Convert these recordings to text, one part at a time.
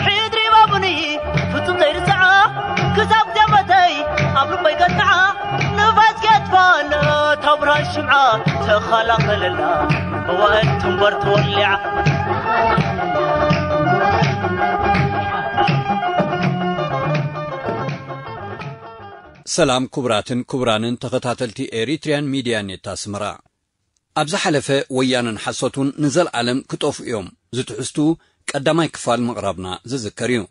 ሕድሪ ባቡኒ ፍጹም ዘይርሳዓ ክሳብ ዚያመተይ ኣብ ልበይ ገትዓ ንፋስ የጥፋና ታብራ ሽምዓ ተኸላኸለላ ንመዋእል ትንበር ተወሊዓ። ሰላም ክቡራትን ክቡራንን ተኸታተልቲ ኤሪትሪያን ሚድያ ኔት ኣስመራ። ኣብ ዝሓለፈ ወያነን ሓሶቱን ንዘለኣለም ክጠፍኡ እዮም ዝትሕዝቱ ቀዳማይ ክፋል ምቕራብና ዝዝከር እዩ።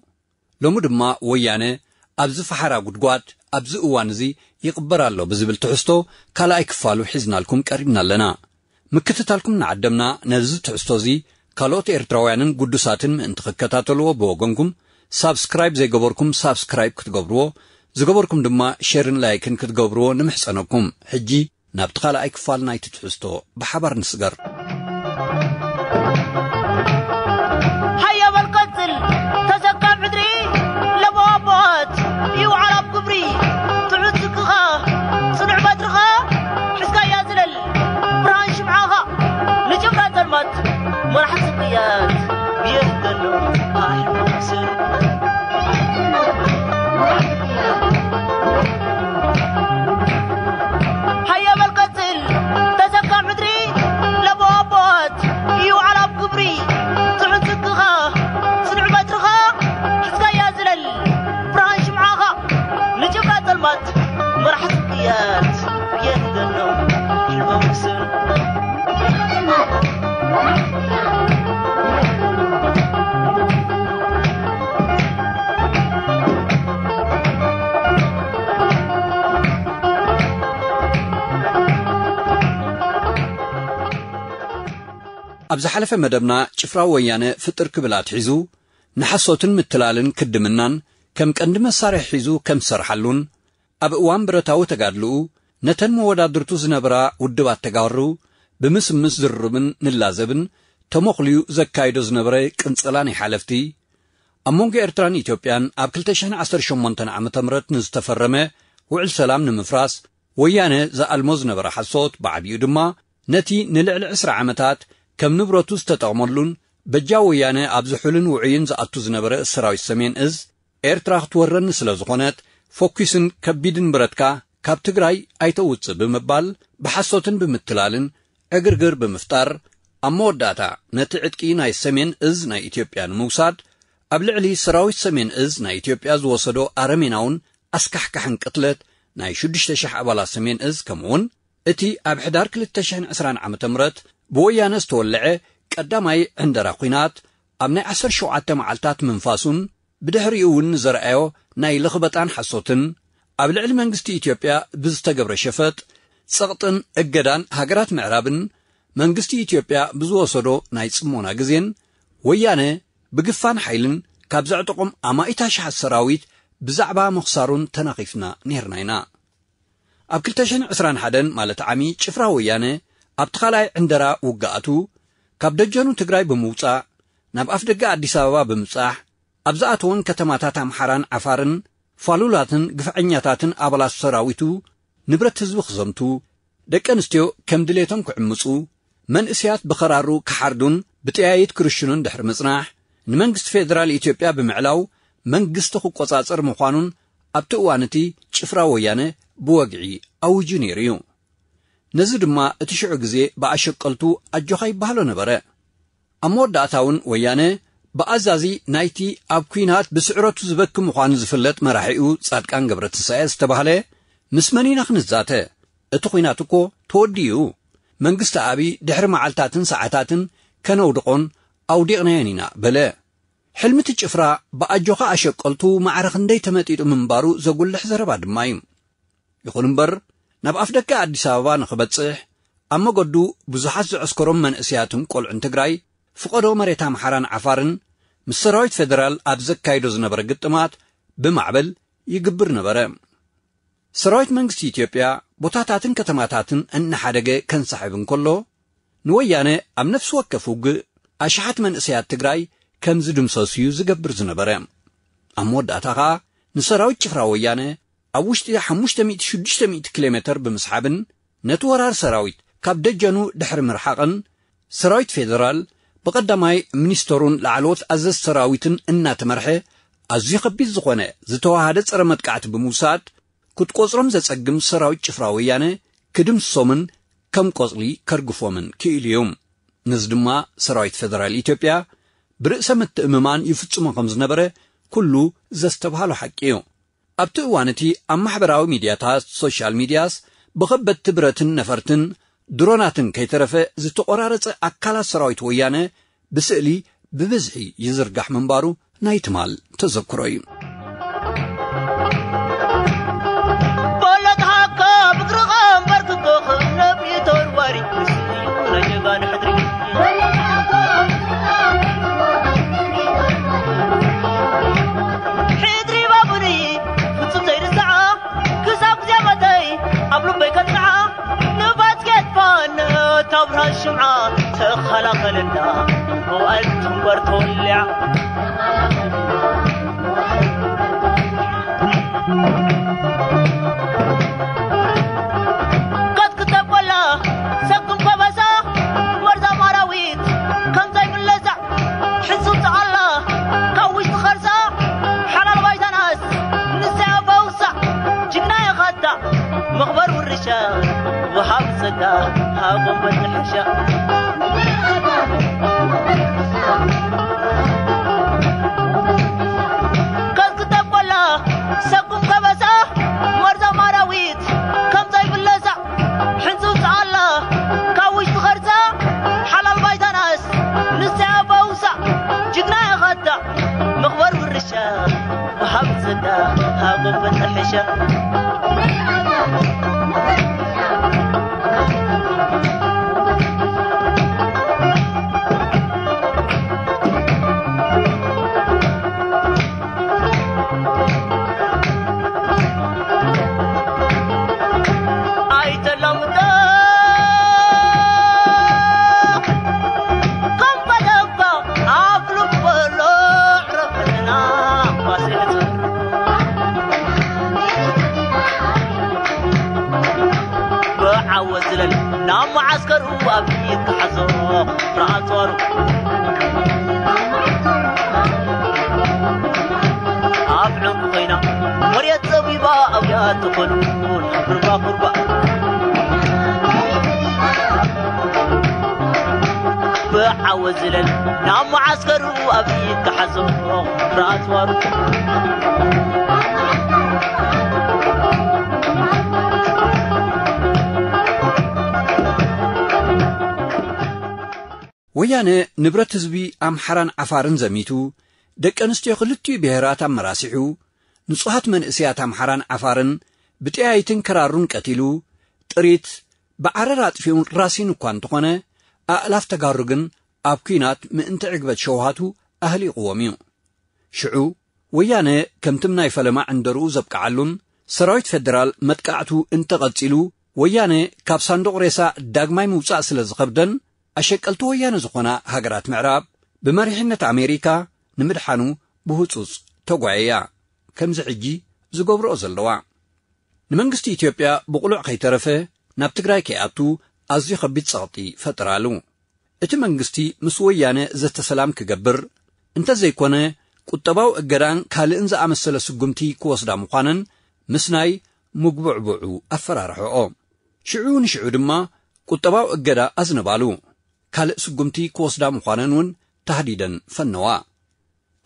ሎሚ ድማ ወያነ ኣብዚ ፈሓራ ጉድጓድ ኣብዚ እዋን እዚ ይቕበር ኣሎ ብዝብል ትሕዝቶ ካልኣይ ክፋሉ ሒዝናልኩም ቀሪብና ኣለና። ምክትታልኩም እናዓደምና ነዚ ትሕዝቶ እዚ ካልኦት ኤርትራውያንን ግዱሳትን ምእንቲ ክከታተልዎ ብወገንኩም ሳብስክራይብ ዘይገበርኩም ሳብስክራይብ ክትገብርዎ፣ ዝገበርኩም ድማ ሼርን ላይክን ክትገብርዎ ንምሕጸነኩም። ሕጂ ናብቲ ካልኣይ ክፋል ናይቲ ትሕዝቶ ብሓባር ንስገር። ሃያ በል ቀጽል ተሰካም ዕድሪ ለበዋቦት ይውዓል ኣብ ግብሪ ትሑት ዝክኻ ጽኑዕ በትርኻ ሕዝካያ ዝለል ብርሃን ሽምዓኻ ንጭፍራ ጸልማት መራሒ ስቅያት ብየት ዘሎ ኣሕምስል ሃያ በል ቀጽል ተሰካም ዕድሪ ለበዋቦት ይውዓል ኣብ ግብሪ ትሑት ዝክኻ ጽኑዕ በትርኻ ሕዝካያ ዝለል ብርሃን ሽምዓኻ ንጭፍራ ጸልማት መራሕ ስቅያት የንደሎ ሽመምስል ኣብ ዝሓለፈ መደብና ጭፍራ ወያነ ፍጥር ክብል ኣትሒዙ ንሓሶትን ምትላልን ክድምናን ከም ቀንዲ መሳርሒ ሒዙ ከም ዝሰርሓሉን ኣብ እዋን ብረታዊ ተጋድልኡ ነተን መወዳድርቱ ዝነበራ ውድባት ተጋሩ ብምስምስ ዝርርብን ንላዘብን ተሞኽልዩ ዘካይዶ ዝነበረ ቅንጸላ ናይ ሓለፍቲ ኣብ መንጎ ኤርትራን ኢትዮጵያን ኣብ ክልተ ሽሕን ዓሰርተ ሸሞንተን ዓመተ ምህረት ንዝተፈረመ ውዕል ሰላም ንምፍራስ ወያነ ዝኣልሞ ዝነበረ ሓሶት ብዓቢኡ ድማ ነቲ ንልዕሊ ዕስራ ዓመታት ከም ንብረቱ ዝተጠቕመሉን በጃ ወያነ ኣብ ዝሑልን ውዑይን ዝኣቱ ዝነበረ ሰራዊት ሰሜን እዝ ኤርትራ ክትወረኒ ስለ ዝኾነት ፎኪስን ከቢድን ብረትካ ካብ ትግራይ ኣይተውጽእ ብምባል ብሓሶትን ብምትላልን ዕግርግር ብምፍጣር ኣብ መወዳእታ ነቲ ዕጥቂ ናይ ሰሜን እዝ ናይ ኢትዮጵያ ንምውሳድ ኣብ ልዕሊ ሰራዊት ሰሜን እዝ ናይ ኢትዮጵያ ዝወሰዶ ኣረሜናውን ኣስካሕካሕን ቅትለት ናይ ሽዱሽተ ሽሕ ኣባላት ሰሜን እዝ ከምኡውን እቲ ኣብ ሕዳር ክልተ ሽሕን ዕስራን ዓመተ ምህረት ብወያነ ዝተወልዐ ቀዳማይ ዕንደራ ኲናት ኣብ ናይ ዓሰርተ ሸውዓተ መዓልታት ምንፋሱን ብድሕሪኡ እውን ንዘርኣዮ ናይ ልኽበጣን ሓሶትን ኣብ ልዕሊ መንግስቲ ኢትዮጵያ ብዝተገብረ ሸፈጥ ጸቕጥን እገዳን ሃገራት ምዕራብን መንግስቲ ኢትዮጵያ ብዝወሰዶ ናይ ጽሞና ግዜን ወያነ ብግፋን ሓይልን ካብ ዘዕጠቖም ኣማኢት ኣሽሓት ሰራዊት ብዛዕባ ምኽሳሩን ተናኺፍና ነይርና ኢና። ኣብ ክልተ ሽሕን ዕስራን ሓደን ማለት ዓሚ ጭፍራ ወያነ ኣብቲ ካልኣይ ዕንደራ ውግኣቱ ካብ ደጀኑ ትግራይ ብምውጻእ ናብ ኣፍደገ ኣዲስ ኣበባ ብምብጻሕ ኣብ ዝኣተወን ከተማታት ኣምሓራን ዓፋርን ፋሉላትን ግፍዐኛታትን ኣባላት ሰራዊቱ ንብረት ህዝቢ ክዘምቱ፣ ደቂ ኣንስትዮ ከም ድሌቶም ክዕምጹ፣ መንእሰያት ብኸራሩ ክሓርዱን ብጠያይት ክርሽኑን ድሕሪ ምጽናሕ፣ ንመንግስቲ ፌደራል ኢትዮጵያ ብምዕላው መንግስቲ ክቆጻጸር ምዃኑን ኣብቲ እዋን እቲ ጭፍራ ወያነ ብወግዒ ኣዊጁ ነይሩ እዩ። ነዚ ድማ እቲ ሽዑ ግዜ ብኣሸቀልቱ ኣጆኻ ይበሃሎ ነበረ። ኣብ መወዳእታ እውን ወያነ ብኣዛዚ ናይቲ ኣብ ኲናት ብስዕረቱ ዝበኪ ምዃኑ ዝፍለጥ መራሒኡ ጻድቃን ገብረትንሳኤ ዝተባህለ፣ ምስ መን ኢና ክንዛተ? እቲ ኲናት እኮ ተወዲኡ። መንግስቲ ኣብይ ድሕሪ መዓልታትን ሰዓታትን ከነውድቖን ኣውዲቕናየን ኢና በለ። ሕልሚ እቲ ጭፍራ ብኣጆኻ ኣሸቀልቱ ማዕረ ክንደይ ተመጢጡ ምንባሩ ዘጉልሕ ዘረባ ድማ እዩ። ይኹን እምበር፣ ናብ ኣፍደገ ኣዲስ ኣበባ ንኽበጽሕ፣ ኣብ መገዱ ብዙሓት ዘዕስከሮም መንእሰያትን ቆልዑን ትግራይ፣ ፍቐዶ መሬት ኣምሓራን ዓፋርን ምስ ሰራዊት ፌደራል ኣብ ዘካይዶ ዝነበረ ግጥማት ብማዕበል ይግብር ነበረ። ሰራዊት መንግስቲ ኢትዮጵያ ቦታታትን ከተማታትን እናሓደገ ከንሳሕብ እንከሎ፣ ንወያነ ኣብ ነፍሲ ወከፍ ውግእ ኣሽሓት መንእሰያት ትግራይ ከም ዝድምሰሱ እዩ ዝገብር ዝነበረ። ኣብ መወዳእታ ኸኣ ንሰራዊት ጭፍራ ወያነ ኣብ ውሽጢ ሓሙሽተ ሚእቲ ሽዱሽተ ሚእቲ ኪሎ ሜተር ብምስሓብን ነቲ ወራር ሰራዊት ካብ ደጀኑ ድሕሪ ምርሓቕን፣ ሰራዊት ፌደራል ብቐዳማይ ሚኒስተሩን ላዕለዎት ኣዘዝ ሰራዊትን እናተመርሐ ኣዝዩ ከቢድ ዝኾነ ዝተዋሃደ ጸረ መጥቃዕቲ ብምውሳድ ክትቆጽሮም ዘጸግም ሰራዊት ጭፍራ ወያነ ክድምስሶምን ከም ቆጽሊ ከርግፎምን ክኢሉ እዩ። ነዚ ድማ ሰራዊት ፌደራል ኢትዮጵያ ብርእሰ ምትእምማን ይፍጽሞ ከም ዝነበረ ኩሉ ዘስተብሃሎ ሓቂ እዩ። ኣብቲ እዋን እቲ ኣብ ማሕበራዊ ሚድያታት፣ ሶሻል ሚድያስ፣ ብኸበድቲ ብረትን ነፈርትን ድሮናትን ከይተረፈ ዝተቖራረጸ ኣካላት ሰራዊት ወያነ ብስእሊ ብብዝሒ ይዝርጋሕ ምንባሩ ናይ ትማል ተዘክሮ እዩ። በለጥሃካ ብግርኻ እምበር ክበኽ ነብሪ ተወርዋሪ፣ ንሱ እዩ ናይ ጀጋኑ ሕድሪ። ሕድሪ ባቡሪ ፍጹም ዘይርሳዓ፣ ክሳብ ግዜ ሞተይ ኣብ ልበይ ከጽንዓ። ንባጽጌት ፋን ታብራ ሽምዓ ተኸላኸለና፣ መዋእል ትንበር ተወሊዓ። ቀጥቅጠ ቆላ ሰጉም ከበሳ፣ መርዛም ኣራዊት ከም ዘይብለሳ። ሕሱም ጸቓላ ካብ ውሽጢ ኸርሳ፣ ሓላል ባይታናስ ንሳ በውሳ። ጅግና የኻታ መኽበር ውርሻ፣ ወሃብ ጸጋ ሃቦም በዝሕሻ። ከዝክተብ ቆላ ሰጉም ከበሳ፣ መርዛም ኣራዊት ከም ዘይብለሳ። ሕንጹጽ ኣላ ካብ ውሽጢ ኸርሳ፣ ሓላል ባይታናስ ንሳ በውሳ። ጅግና የኻታ መኽበር ውርሻ፣ ወሃብ ጸጋ ሃቦም በዝሕሻ። ኣይተላምጠ ከም በለባ ኣብ ልበሎ ዕረፍትና ፋሲል ብዓወት ዝለል ናብ መዓስከሩ ኣብ ኢድ ክሓዞ ራኣጾሩ። ኣብ ዕንቁ ኮይና መሬት ጸቢባ ኣውያ ትኾኑ ኩርባ ኩርባ። ብዓወት ዝለል ናብ መዓስከሩ ኣብ ኢድ ክሓዞ ራኣጽዋሩ። ወያነ ንብረት ህዝቢ ኣምሓራን ዓፋርን ዘሚቱ፣ ደቂ ኣንስትዮ ክልቲኡ ብሄራት ኣመራሲሑ፣ ንጹሃት መንእሰያት ኣምሓራን ዓፋርን ብጠያይትን ክራሩን ቀቲሉ፣ ጥሪት ብዓረር ኣጥፊኡን ራሲን እኳ እንተኾነ፣ ኣእላፍ ተጋሩ ግን ኣብ ኲናት ምእንቲ ዕግበት ሸውሃቱ ኣህሊቕዎም እዩ። ሽዑ ወያነ ከምቲ ናይ ፈለማ ዕንደርኡ ዘብቅዓሉን ሰራዊት ፌደራል መጥቃዕቱ እንተቐጺሉ፣ ወያነ ካብ ሳንዱቕ ሬሳ ዳግማይ ምውጻእ ስለ ዝኸብደን፣ ኣሸቀልቲ ወያነ ዝኾና ሃገራት ምዕራብ ብመሪሕነት ኣሜሪካ ንምድሓኑ ብህጹጽ ተጓየያ። ከምዚ ሕጂ ዝገብርኦ ዘለዋ። ንመንግስቲ ኢትዮጵያ ብቕሉዕ ከይተረፈ ናብ ትግራይ ከይኣቱ ኣዝዩ ከቢድ ጸቕጢ ፈጠራሉ። እቲ መንግስቲ ምስ ወያነ ዘተ ሰላም ክገብር፣ እንተዘይኮነ ቁጠባዊ እገዳን ካልእን ዝኣመሰለ ስጉምቲ ክወስዳ ምዃነን ምስ ናይ ምጉብዕቡዑ ኣፈራርሕኦ። ሽዑ ንሽዑ ድማ ቁጠባዊ እገዳ ኣዝነባሉ። ካልእ ስጉምቲ ክወስዳ ምዃነን እውን ታህዲደን ፈነዋ።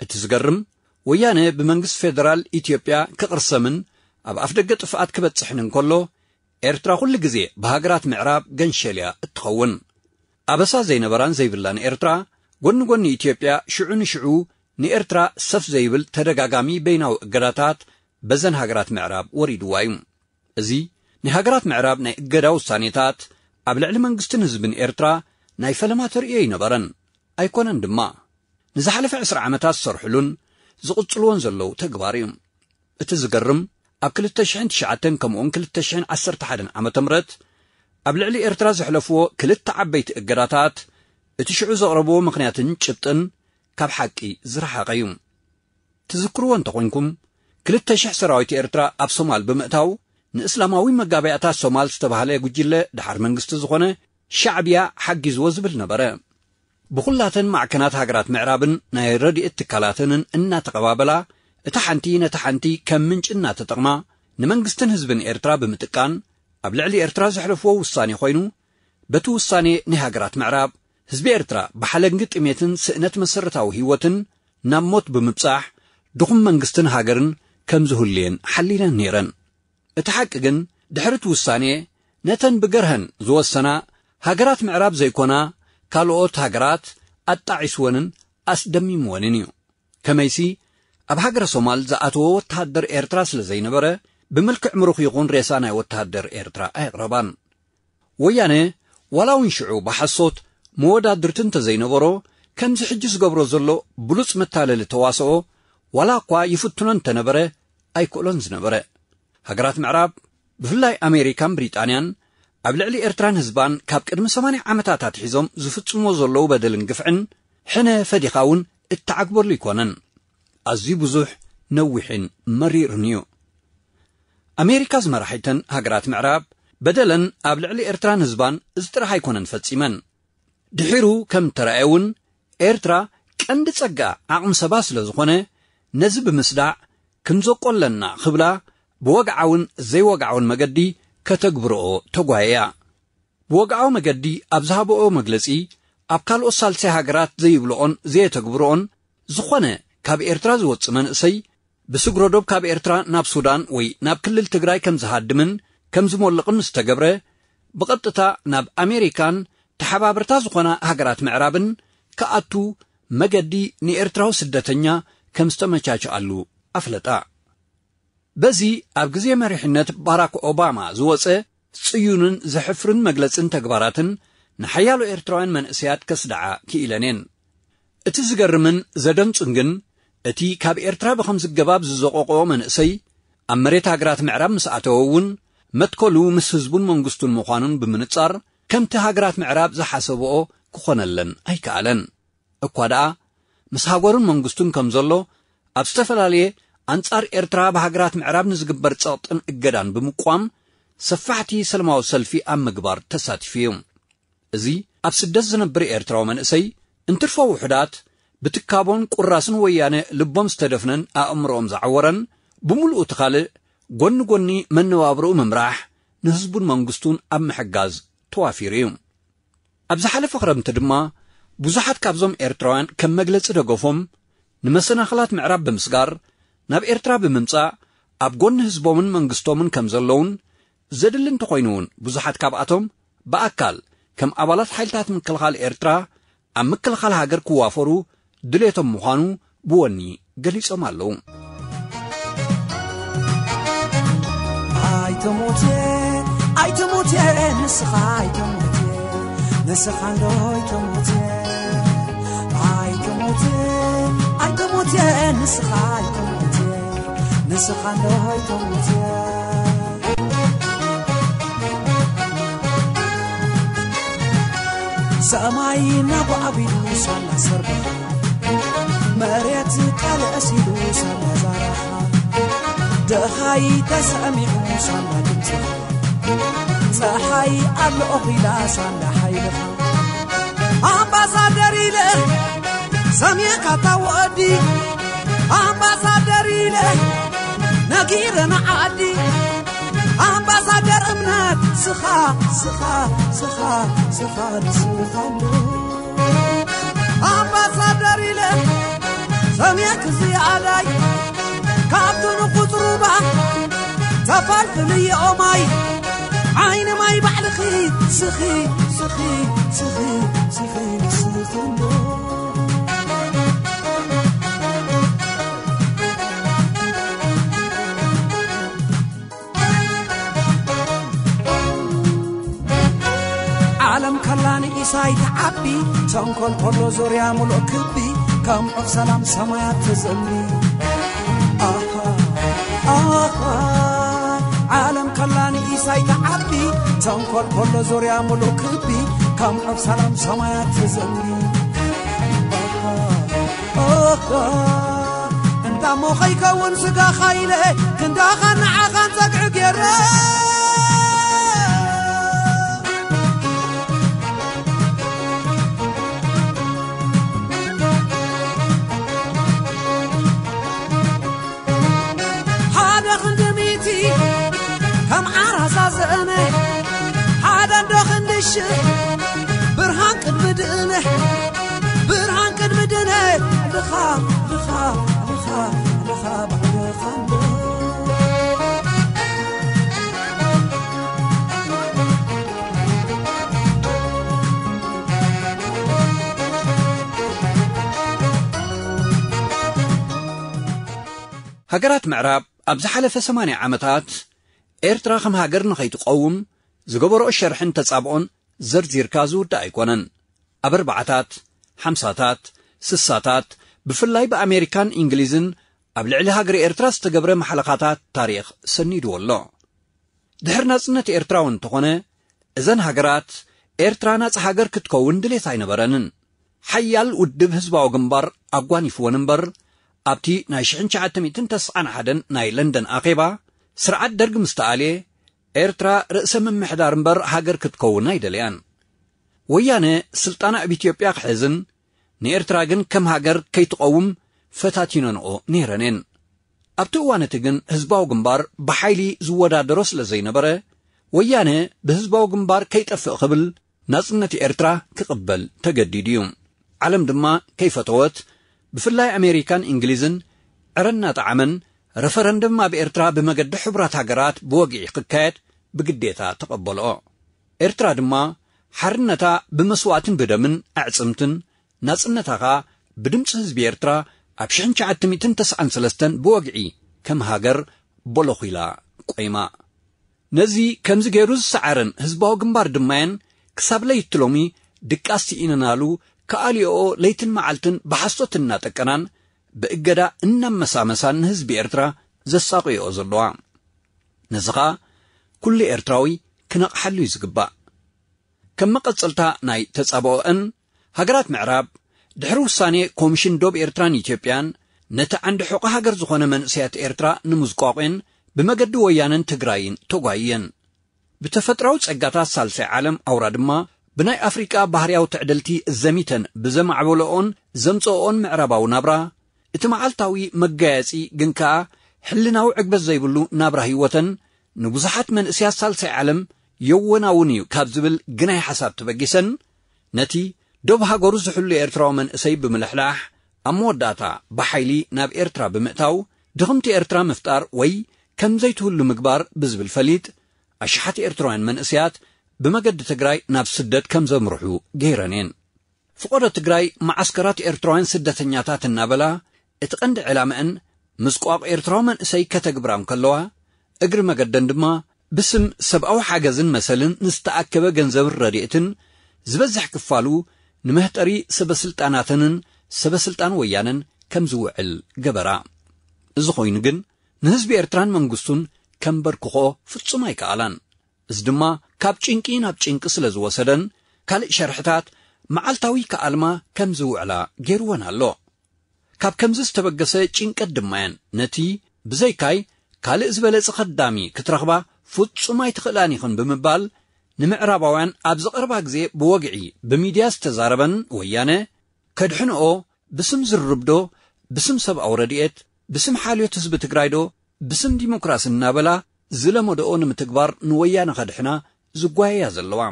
እቲ ዝገርም፣ ወያነ ብመንግስቲ ፌደራል ኢትዮጵያ ክቕርሰምን ኣብ ኣፍደገ ጥፍኣት ክበጽሕን እንከሎ፣ ኤርትራ ኩሉ ግዜ ብሃገራት ምዕራብ ገንሸል እያ እትኸውን። ኣበሳ ዘይነበራን ዘይብላን ኤርትራ፣ ጎኒ ጎኒ ኢትዮጵያ፣ ሽዑ ንሽዑ ንኤርትራ ሰፍ ዘይብል ተደጋጋሚ በይናዊ እገዳታት በዘን ሃገራት ምዕራብ ወሪድዋ እዩ። እዚ ናይ ሃገራት ምዕራብ ናይ እገዳ ውሳኔታት ኣብ ልዕሊ መንግስትን ህዝብን ኤርትራ ናይ ፈለማ ተርእዮ ኣይነበረን፣ ኣይኮነን ድማ። ንዝሓለፈ ዕስራ ዓመታት ዝሰርሕሉን ዝቕጽልዎን ዘለዉ ተግባር እዩ። እቲ ዝገርም፣ ኣብ ክልተ ሽሕን ትሽዓተን ከምኡውን ክልተ ሽሕን ዓሰርተ ሓደን ዓመተ ምህረት ኣብ ልዕሊ ኤርትራ ዘሕለፍዎ ክልተ ዓበይቲ እገዳታት፣ እቲ ሽዑ ዘቕረብዎ ምኽንያትን ጭብጥን ካብ ሓቂ ዝረሓቐ እዩ። ትዝክርዎ እንተኾይንኩም፣ ክልተ ሽሕ ሰራዊት ኤርትራ ኣብ ሶማል ብምእታው፣ ንእስላማዊ መጋባእያታት ሶማል ዝተባህለ ጉጅለ፣ ደሓር መንግስቲ ዝኾነ ሻዕብያ ሓጊዝዎ ዝብል ነበረ። ብኹላተን ማዕከናት ሃገራት ምዕራብን ናይ ረድኤት ትካላተንን እናተቐባበላ፣ እታ ሓንቲ ነታ ሓንቲ ከም ምንጪ እናተጠቕማ፣ ንመንግስትን ህዝብን ኤርትራ ብምጥቃን፣ ኣብ ልዕሊ ኤርትራ ዘሕለፍዎ ውሳኔ ኮይኑ፣ በቲ ውሳኔ ናይ ሃገራት ምዕራብ፣ ህዝቢ ኤርትራ ብሓለንጊ ጥሜትን ስእነት መሰረታዊ ህይወትን ናብ ሞት ብምብጻሕ፣ ድኹም መንግስትን ሃገርን ከም ዝህልየን ሓሊለን ነይረን። እቲ ሓቂ ግን፣ ድሕሪ እቲ ውሳኔ፣ ነተን ብገርሀን ዝወሰና ሃገራት ምዕራብ ዘይኮና ካልኦት ሃገራት ኣጣዒስወንን ኣስደሚምወንን እዩ። ከመይሲ፣ ኣብ ሃገረ ሶማል ዝኣተወ ወተሃደር ኤርትራ ስለ ዘይነበረ፣ ብምልክዕ ምሩኽ ይኹን ሬሳ ናይ ወተሃደር ኤርትራ ኣየቕረባን። ወያነ፣ ዋላ እውን ሽዑ ብሓሶት መወዳድርቲ እንተዘይነበሮ፣ ከምዚ ሕጂ ዝገብሮ ዘሎ ብሉጽ መታለሊ ተዋስኦ፣ ዋላ እኳ ይፍትኖ እንተነበረ፣ ኣይክእሎን ዝነበረ። ሃገራት ምዕራብ፣ ብፍላይ ኣሜሪካን ብሪጣንያን፣ ኣብ ልዕሊ ኤርትራን ህዝባን ካብ ቅድሚ ሰማንያ ዓመታት ኣትሒዞም ዝፍጽምዎ ዘለዉ በደልን ግፍዕን፣ ሕነ ፈዲኻ እውን እተዓግበሉ ኣይኮነን። ኣዝዩ ብዙሕ፣ ነዊሕን መሪርን እዩ። ኣሜሪካ ዝመራሒተን ሃገራት ምዕራብ፣ በደለን ኣብ ልዕሊ ኤርትራን ህዝባን እዚ ጥራሕ ኣይኮነን ፈጺመን። ድሒሩ ከም ተራእየ እውን፣ ኤርትራ ቀንዲ ጸጋ ዓቕሚ ሰባ ስለ ዝኾነ፣ ነዚ ብምስዳዕ ክንዘቆለና ክብላ ብወግዓውን ዘይወግዓውን መገዲ ከተግብርኦ ተጓየያ። ብወግዓዊ መገዲ ኣብ ዝሃብኦ መግለጺ፣ ኣብ ካልኦት ሳልሳይ ሃገራት ዘይብልኦን ዘየተግብርኦን ዝኾነ ካብ ኤርትራ ዝወጽእ መንእሰይ፣ ብስግረዶብ ካብ ኤርትራ ናብ ሱዳን ወይ ናብ ክልል ትግራይ ከም ዝሃድምን ከም ዝሞልቕን ምስ ተገብረ፣ ብቐጥታ ናብ ኣሜሪካን ተሓባበርታ ዝኾና ሃገራት ምዕራብን ክኣቱ መገዲ ንኤርትራዊ ስደተኛ ከም ዝተመቻቸኣሉ ኣፍለጣ። በዚ ኣብ ግዜ መሪሕነት ባራክ ኦባማ ዝወጸ ጽዩንን ዘሕፍርን መግለጽን ተግባራትን ንሓያሎ ኤርትራውያን መንእሰያት ከስድዓ ክኢለን እየን። እቲ ዝገርምን ዘደንጹን ግን፣ እቲ ካብ ኤርትራ ብኸምዚ ገባብ ዝዘቆቆ መንእሰይ፣ ኣብ መሬት ሃገራት ምዕራብ ምስ ኣተወ እውን፣ መትከሉ ምስ ህዝቡን መንግስቱን ምዃኑን ብምንጻር፣ ከምቲ ሃገራት ምዕራብ ዝሓሰብኦ ክኾነለን ኣይከኣለን። እኳ ደኣ፣ ምስ ሃገሩን መንግስቱን ከም ዘሎ፣ ኣብ ዝተፈላለየ ኣንጻር ኤርትራ ብሃገራት ምዕራብ ንዝግበር ጸቕጥን እገዳን ብምቋም፣ ሰፋሕቲ ሰለማዊ ሰልፊ ኣብ ምግባር ተሳቲፉ እዩ። እዚ ኣብ ስደት ዝነብር ኤርትራዊ መንእሰይ፣ እንትርፎ ውሑዳት፣ ብትካቦን ቁራስን ወያነ ልቦም ዝተደፍነን ኣእምሮኦም ዝዓወረን፣ ብምሉኡ እቲ ካልእ፣ ጎኒ ጎኒ መነባብርኡ ምምራሕ፣ ንህዝቡን መንግስቱን ኣብ ምሕጋዝ ተዋፊሩ እዩ። ኣብ ዝሓለፈ ክረምቲ ድማ፣ ብዙሓት ካብዞም ኤርትራውያን ከም መግለጺ ደገፎም፣ ንመሰናኽላት ምዕራብ ብምስጋር፣ ናብ ኤርትራ ብምምጻእ፣ ኣብ ጎኒ ህዝቦምን መንግስቶምን ከም ዘለውን፣ ዘድሊ እንተኾይኑ እውን፣ ብዙሓት ካብኣቶም ብኣካል ከም ኣባላት ሓይልታት ምክልኻል ኤርትራ ኣብ ምክልኻል ሃገር ክዋፈሩ ድሌቶም ምዃኑ ብወኒ ገሊጾም ኣለዉ። ኣይትሙት፣ ኣይትሙት፣ ንስኻ ኣይትሙት፣ ንስኻ እንዶ ኣይትሙት። ኣይትሙት፣ ኣይትሙት፣ ንስኻ ኣይትሙት፣ ንስኻ እንዶ ኣይትሙት። ሰማይ ነጓዕቢሉ ሳላ ሰርብኻ፣ መሬት ቀልዕስ ኢሉ ሳላ ዛራኻ፣ ደኻይ ተሰሚዑ ሳላ ድምፅኻ፣ ፀሓይ ኣሎ ኦኺላ ሳላ ሓይልኻ። ኣምባሳደር ኢለ ሰሚዕካ ታወዲ፣ ኣምባሳደር ኢለ ነጊረ ንዓዲ፣ ኣምባሳደር እምነት ስኻ፣ ስኻ፣ ስኻ፣ ስኻ፣ ንስኻ ኣሎ። ኣምባሳደር ኢለ ከመይ ክዝያዳይ ካብቲ ንቁጽ ሩባ ተፈልፍልዮ ማይ ዓይኒ ማይ ባዕልኺ ስኺ ስኺ ስኺ ስኺ ስኺ እንዶ። ዓለም ከላ ንኢሳይ ትዓቢ፣ ተንኮል ከሎ ዙርያ ሙሉእ ክቢ፣ ከም ዑፍ ሰላም ሰማያት ትዘንቢ። ኣሃ፣ ኣሃ፣ ዓለም ከላ ንኢሳይ ትዓቢ፣ ተንኮል ከሎ ዙርያ ሙሉእ ክቢ፣ ከም ዑፍ ሰላም ሰማያት ትዘንቢ። ኣሃ፣ ኣሃ፣ እንዳ እሞ ከይከውን ስጋኻ ኢለ፣ ክንዳኻን ንዓኻን ጸግዒ ገይረ። ሓደ ክንዲ ሚእቲ ከም ዓራሳ ዘእነ፣ ሓደ እንዶ ክንዲ ሽሕ ብርሃን ቅድሚ ድእነ፣ ብርሃን ቅድሚ ድእነ፣ ልኻ፣ ልኻ፣ ልኻ፣ ልኻ፣ ባዕልኻ እንዶ። ሃገራት ምዕራብ ኣብ ዝሓለፈ ሰማንያ ዓመታት ኤርትራ ከም ሃገር ንኸይትቀውም ዝገበረኦ ሸርሕን ተጻብኦን ዘርዚርካ ዝውዳእ ኣይኮነን። ኣብ ኣርባዓታት፣ ሓምሳታት፣ ስሳታት ብፍላይ ብኣሜሪካን እንግሊዝን ኣብ ልዕሊ ሃገረ ኤርትራ ዝተገብረ ማሕለኻታት ታሪኽ ሰኒድዎ ኣሎ። ድሕሪ ናጽነት ኤርትራ እውን እንተኾነ እዘን ሃገራት ኤርትራ ናጽ ሃገር ክትከውን ድሌት ኣይነበረንን። ሓያል ውድብ ህዝባዊ ግንባር ኣጓኒፍወን እምበር ኣብቲ ናይ ሽሕን ትሽዓተ ሚእትን ተስዓን ሓደን ናይ ለንደን ኣኼባ ስርዓት ደርግ ምስ ተኣልየ ኤርትራ ርእሰ ምምሕዳር እምበር ሃገር ክትከውን ኣይደለያን። ወያነ ስልጣና ኣብ ኢትዮጵያ ክሕዝን ንኤርትራ ግን ከም ሃገር ከይትቐውም ፈታቲነንኦ ነይረን እየን። ኣብቲ እዋን እቲ ግን ህዝባዊ ግንባር ብሓይሊ ዝወዳደሮ ስለ ዘይነበረ ወያነ ብህዝባዊ ግንባር ከይጠፍእ ክብል ናጽነት ኤርትራ ክቕበል ተገዲዱ እዩ። ዓለም ድማ ከይፈተወት ብፍላይ ኣሜሪካን እንግሊዝን ዕረ እናጠዓመን ረፈረንደም ኣብ ኤርትራ ብመገዲ ሕቡራት ሃገራት ብወግዒ ክካየድ ብግዴታ ተቐበልኦ። ኤርትራ ድማ ሓርነታ ብመስዋእትን ብደምን ኣዕጽምትን ናጽነታ ኸኣ ብድምጺ ህዝቢ ኤርትራ ኣብ ሽሕን ትሽዓተ ሚእትን ተስዓን ሰለስተን ብወግዒ ከም ሃገር ቦሎኺላ ቆይማ። ነዚ ከምዚ ገይሩ ዝሰዓረን ህዝባዊ ግንባር ድማየን ክሳብ ለይቲ ሎሚ ድቃስ ስኢነናሉ ከኣልዮኦ ለይትን መዓልትን ብሓሶት እናጠቀናን ብእገዳ እናመሳመሳን ንህዝቢ ኤርትራ ዘሳቕዮኦ ዘለዋ። ነዚ ኸኣ ኩሉ ኤርትራዊ ክነቕሓሉ እዩ ዝግባእ። ከም መቐጸልታ ናይ ተጻብኦአን፣ ሃገራት ምዕራብ ድሕሪ ውሳኔ ኮሚሽን ዶብ ኤርትራን ኢትዮጵያን ነቲ ዓንዲ ሕቖ ሃገር ዝኾነ መንእሰያት ኤርትራ ንምዝቋቑን ብመገዲ ወያነን ትግራይን ተጓይየን። ብተፈጥራዊ ጸጋታት ሳልሳይ ዓለም ኣውራ ድማ ብናይ ኣፍሪቃ ባህርያዊ ትዕድልቲ ዘሚተን ብዘማዕበለኦን ዘምጽኦኦን ምዕራባዊ ናብራ፣ እቲ መዓልታዊ መጋየጺ ግን ከኣ ሕልናዊ ዕግበት ዘይብሉ ናብራ ህይወተን ንብዙሓት መንእሰያት ሳልሳይ ዓለም የወናውን እዩ ካብ ዝብል ግናይ ሓሳብ ተበጊሰን ነቲ ዶብ ሃገሩ ዝሕሉ ኤርትራዊ መንእሰይ ብምልሕላሕ ኣብ መወዳእታ ብሓይሊ ናብ ኤርትራ ብምእታው ድኽምቲ ኤርትራ ምፍጣር ወይ ከም ዘይትህሉ ምግባር ብዝብል ፈሊጥ ኣሽሓት ኤርትራውያን መንእሰያት ብመገዲ ትግራይ ናብ ስደት ከም ዘምርሑ ገይረን እየን። ፍቖዶ ትግራይ መዓስከራት ኤርትራውያን ስደተኛታት እናበላ እቲ ቀንዲ ዕላምአን ምስቋቕ ኤርትራዊ መንእሰይ ከተግብራ እንከለዋ እግሪ መገደን ድማ ብስም ሰብኣዊ ሓገዝን መሰልን ንዝተኣከበ ገንዘብን ረድኤትን ዝበዝሕ ክፋሉ ንመህጠሪ ሰበስልጣናተንን ሰበስልጣን ወያነን ከም ዝውዕል ገበራ። እዚ ኮይኑ ግን ንህዝቢ ኤርትራን መንግስቱን ከንበርክኾ ፍጹም ኣይከኣላን። እዚ ድማ ካብ ጭንቂ ናብ ጭንቂ ስለ ዝወሰደን ካልእ ሸርሕታት መዓልታዊ ከኣልማ ከም ዝውዕላ ገይርወን ኣሎ። ካብ ከምዚ ዝተበገሰ ጭንቀት ድማ እየን ነቲ ብዘይካይ ካልእ ዝበለጸ ከዳሚ ክትረኽባ ፍጹም ኣይትኽእላን ኢኽን ብምባል ንምዕራባውያን ኣብ ዝቐረባ ግዜ ብወግዒ ብሚድያ ዝተዛረበን ወያነ ከድሕንኦ ብስም ዝርርብ ዶ ብስም ሰብኣዊ ረድኤት ብስም ሓልዮት ህዝቢ ትግራይ ዶ ብስም ዲሞክራሲ እናበላ ዝለመደኦ ንምትግባር ንወያነ ከድሕና ዝጓየያ ዘለዋ።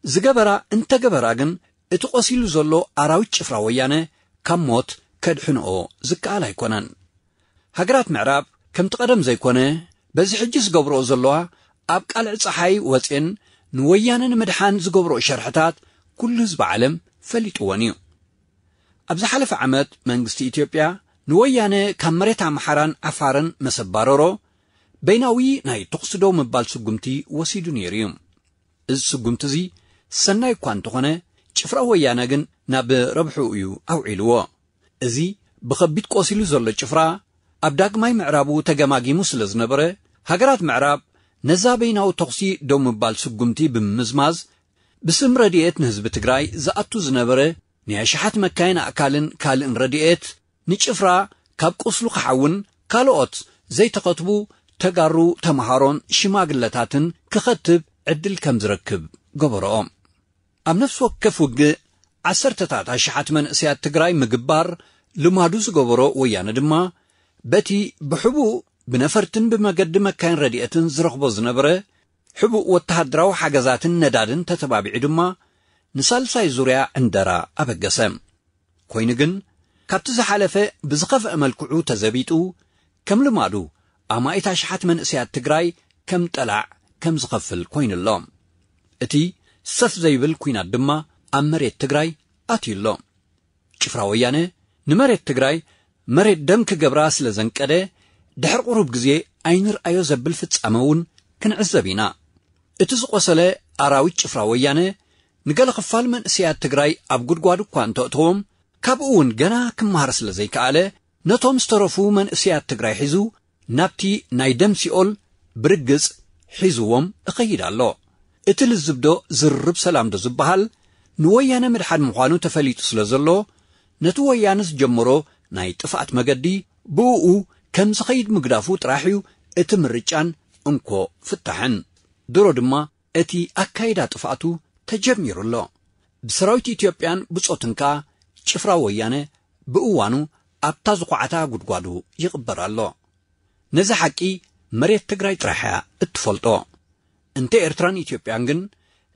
ዝገበራ እንተገበራ ግን እቲ ቆሲሉ ዘሎ ኣራዊት ጭፍራ ወያነ ካብ ሞት ከድሕንኦ ዝከኣል ኣይኮነን። ሃገራት ምዕራብ ከምቲ ቀደም ዘይኮነ፣ በዚ ሕጂ ዝገብርኦ ዘለዋ ኣብ ቃልዕ ጸሓይ ወጽኤን ንወያነ ንምድሓን ዝገብርኦ ሸርሕታት ኩሉ ህዝቢ ዓለም ፈሊጥዎን እዩ። ኣብ ዝሓለፈ ዓመት መንግስቲ ኢትዮጵያ ንወያነ ካብ መሬት ኣምሓራን ዓፋርን መሰባረሮ በይናዊ ናይ ተኹሲ ደው ምባል ስጉምቲ ወሲዱ ነይሩ እዩ። እዚ ስጉምቲ እዚ ሰናይ እኳ እንተኾነ፣ ጭፍራ ወያነ ግን ናብ ረብሕኡ እዩ ኣውዒልዎ። እዚ ብኸቢድ ቆሲሉ ዘሎ ጭፍራ ኣብ ዳግማይ ምዕራቡ ተገማጊሙ ስለ ዝነበረ፣ ሃገራት ምዕራብ ነዛ በይናዊ ተኹሲ ደው ምባል ስጉምቲ ብምምዝማዝ፣ ብስም ረድኤት ንህዝቢ ትግራይ ዝኣቱ ዝነበረ ናይ ኣሽሓት መካይን ኣእካልን ካልእን ረድኤት ንጭፍራ ካብ ቁስሉ ክሓውን ካልኦት ዘይተኸትቡ ተጋሩ ተምሃሮን ሽማግለታትን ክኸትብ ዕድል ከም ዝረክብ ገበርኦ። ኣብ ነፍሲ ወከፍ ውግእ ዓሰርተታት ኣሽሓት መንእሰያት ትግራይ ምግባር ልማዱ ዝገበሮ ወያነ ድማ፣ በቲ ብሕቡእ ብነፈርትን ብመገዲ መካይን ረድኤትን ዝረኽቦ ዝነበረ ሕቡእ ወተሃደራዊ ሓገዛትን ነዳድን ተተባቢዑ ድማ፣ ንሳልሳይ ዙርያ ዕንደራ ኣበገሰ። ኮይኑ ግን፣ ካብቲ ዝሓለፈ ብዝኸፍአ መልክዑ ተዘቢጡ፣ ከም ልማዱ ኣማኢት ኣሽሓት መንእሰያት ትግራይ ከም ጠላዕ ከም ዝኸፍል ኮይኑ ኣሎ። እቲ ሰፍ ዘይብል ኲናት ድማ ኣብ መሬት ትግራይ ኣትዩ ኣሎ። ጭፍራ ወያነ ንመሬት ትግራይ መሬት ደም ክገብራ ስለ ዘንቀደ፣ ድሕሪ ቁሩብ ግዜ ኣይንርኣዮ ዘብል ፍጻመ እውን ክንዕዘብ ኢና። እቲ ዝቆሰለ ኣራዊት ጭፍራ ወያነ ንገለ ክፋል መንእሰያት ትግራይ ኣብ ጉድጓድ እኳ እንተእተዎም፣ ካብኡ እውን ገና ክመሃር ስለ ዘይከኣለ፣ ነቶም ዝተረፉ መንእሰያት ትግራይ ሒዙ ናብቲ ናይ ደም ሲኦል ብርግጽ ሒዝዎም እኸይድ ኣሎ። እቲ ልዝብዶ ዝርርብ ሰላምዶ ዝበሃል ንወያነ ምድሓን ምዃኑ ተፈሊጡ ስለ ዘሎ፣ ነቲ ወያነ ዝጀመሮ ናይ ጥፍኣት መገዲ ብእኡ ከም ዝኸይድ ምግዳፉ ጥራሕ እዩ እቲ ምርጫን እንኮ ፍታሕን። ድሮ ድማ እቲ ኣካይዳ ጥፍኣቱ ተጀሚሩ ኣሎ። ብሰራዊት ኢትዮጵያን ብጾትን ከኣ ጭፍራ ወያነ ብእዋኑ ኣብታ ዝኹዓታ ጉድጓዱ ይቕበር ኣሎ። ነዚ ሓቂ መሬት ትግራይ ጥራሕ እያ እትፈልጦ። እንተ ኤርትራን ኢትዮጵያን ግን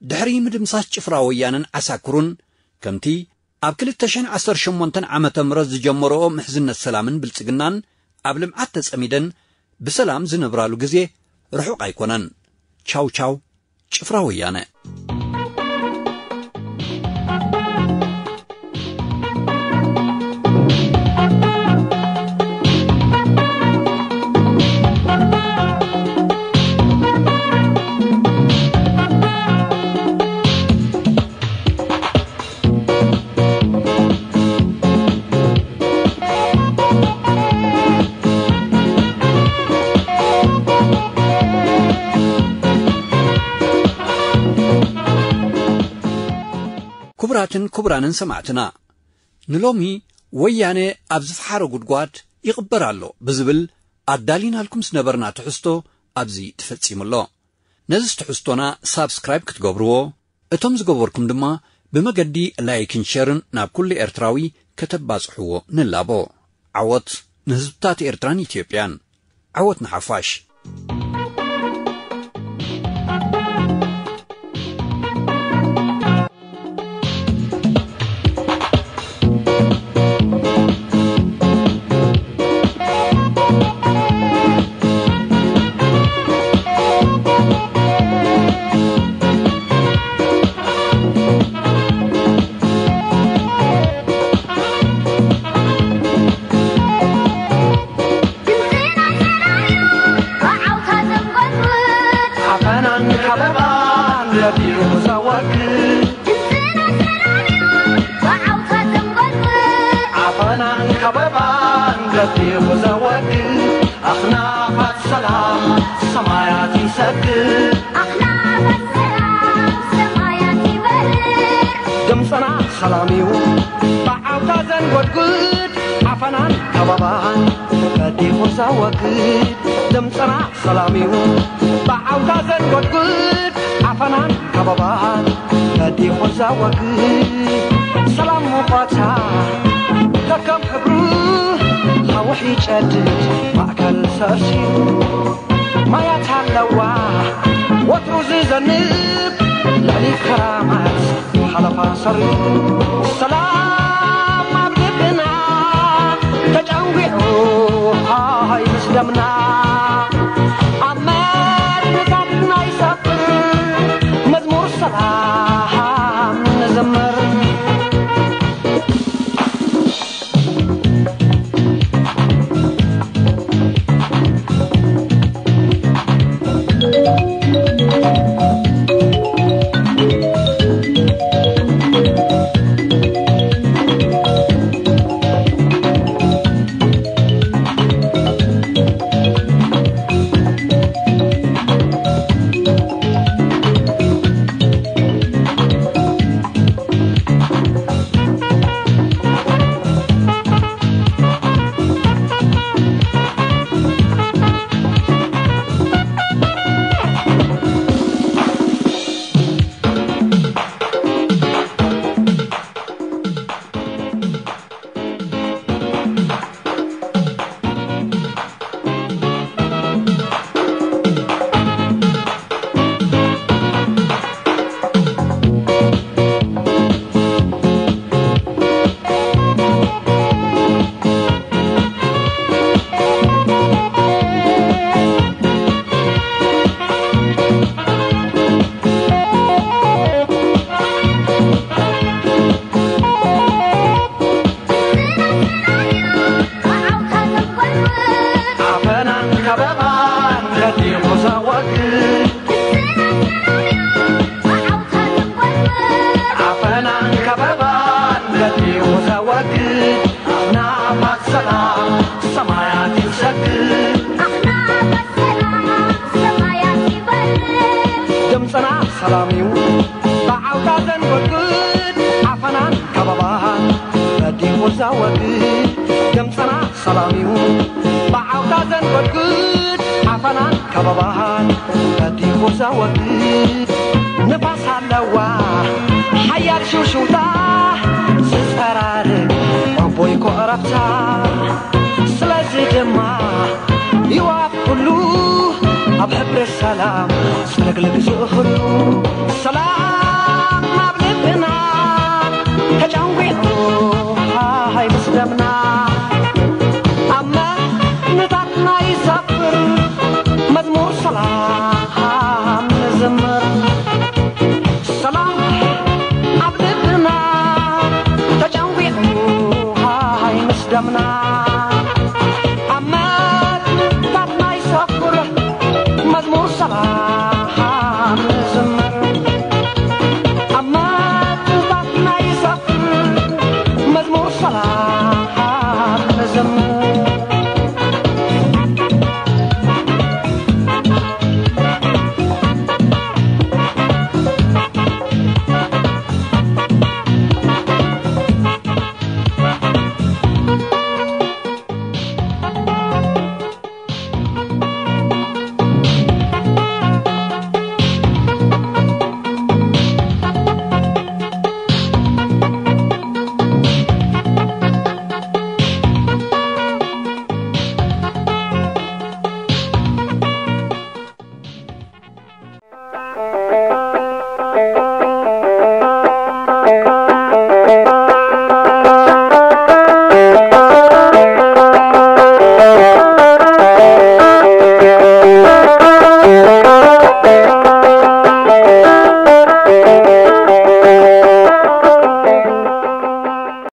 ድሕሪ ምድምሳስ ጭፍራ ወያነን ዓሳክሩን፣ ከምቲ ኣብ ክልተ ሽሕን ዓሰርተ ሸሞንተን ዓመተ ምህረት ዝጀመረኦ ምሕዝነት ሰላምን ብልጽግናን ኣብ ልምዓት ተጸሚደን ብሰላም ዝነብራሉ ግዜ ርሑቕ ኣይኮነን። ቻው ቻው ጭፍራ ወያነ። ክቡራትን ክቡራንን ሰማዕትና፣ ንሎሚ ወያነ ኣብ ዝፈሓሮ ጉድጓድ ይቕበር ኣሎ ብዝብል ኣዳሊናልኩም ዝነበርና ትሕዝቶ ኣብዚ ተፈጺሙ ኣሎ። ነዚ ትሕዝቶና ሳብስክራይብ ክትገብርዎ፣ እቶም ዝገበርኩም ድማ ብመገዲ ላይክን ሸርን ናብ ኩሉ ኤርትራዊ ከተባጽሕዎ ንላቦ። ዓወት ንህዝብታት ኤርትራን ኢትዮጵያን። ዓወት ንሓፋሽ። ዓፈናን ከበባን ረዲኡ ዘወግድ። ዓፈናን ከበባን ረዲኡ ዘወግድ። ኣኽናፋት ሰላም ሰማያት ይሰግድ። ኣኽናፋት ሰላም ሰማያት ይበርድ። ድምፅና ሰላም እዩ ብዓውታ ዘንጎድጉድ። ዓፈናን ከበባን ረዲኡ ዘወግድ። ድምፅና ሰላም እዩ ብዓውታ ዘንጎድጉድ። ዓፈናን ከበባን ረዲኡ ዘወግድ። ሰላም ሙቐታ ከከም ክብሩ ሃውሕ ይጨድድ ማእከል ሰርሲሩ። ማያት ኣለዋ ወትሩ ዝዘንብ ልዕሊ ከራማት ሓለፋ ሰሪሩ። ሰላም ኣብ ልብና ዊዑ ሃይ ምስ ደምና ኣብ መድንታትና ይሰፍር መዝሙር ሰላም ንዘምር። ዓፈናን ከበባን ገዲሙ ዘወግድ፣ ዓፈናን ከበባን ገዲሙ ዘወግድ፣ ናፋት ሰላም ሰማያት ይሰግድ። ድምፅና ሰላም እዩ ብዓውታ ዘንጎድጉድ፣ ዓፈናን ከበባን ገዲሙ ዘወግድ። ድምፅና ሰላም እዩ ብዓውታ ዘንጎድጉድ፣ ዓፈናን ከበባን ገዲሙ ዘወግድ። ንፋስ ኣለዋ ሓያል ሽውሽውታ፣ ዝፀራርግ ዕቡይ ኮረብታ። ስለዚ ድማ ይዋፍ ኩሉ ኣብ ሕብሪ ሰላም ዝለግልግ ዝእኽሉ። ሰላም ኣብ ልብና ተጨንጒዑ ሃይ ምስ ደምና።